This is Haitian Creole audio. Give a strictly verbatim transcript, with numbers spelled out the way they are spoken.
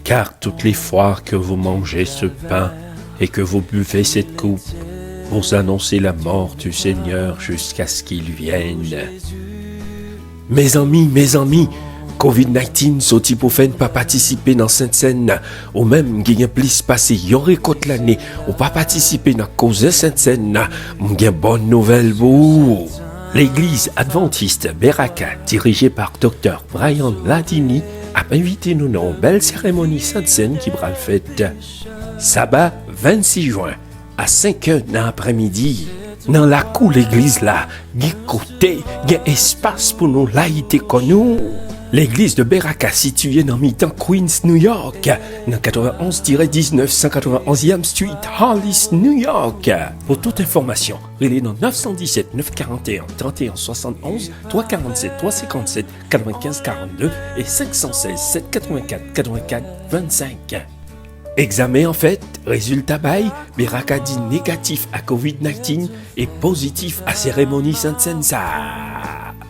Car toutes les fois que vous mangez ce pain et que vous buvez cette coupe, vous annoncez la mort du Seigneur jusqu'à ce qu'il vienne. Mezanmi, mezanmi, covid nineteen soti pou fè n pa patisipe nan Sent Sèn nan. Ou menm ki gen plis pase yon rekòt lane ou pa patisipe nan koze Sent Sèn nan, m gen bòn nouvèl pou ou. Legliz Adventiste Beraka, dirije pa Doktè Brian Ladini, ap envite nou nan yon bèl seremoni Sent Sèn ki pral fèt Saba vennsis jwen a senk è nan aprèmidi. Nan lakou legliz la, gen kote, gen espas pou nou layite kò nou. Legliz de Beraka sitiye nan mitan Queens, New York, nan katrevenn onz tirè diznèf san katrevenn onzyèm Street, Hollis, New York. Pou tout enfòmasyon, rele nan nèf san disèt, nèf karanteyen, tranteyen swasannonz, twa karannsèt, twa senkannsèt, katrevenkenz karannde e senk san sèz, sèt katrevenkat, katrevenkat vennsenk. Egzamen an fèt, rezilta bay, Beraka di negatif a covid nineteen e pozitif a seremoni Sent Sèn sa a.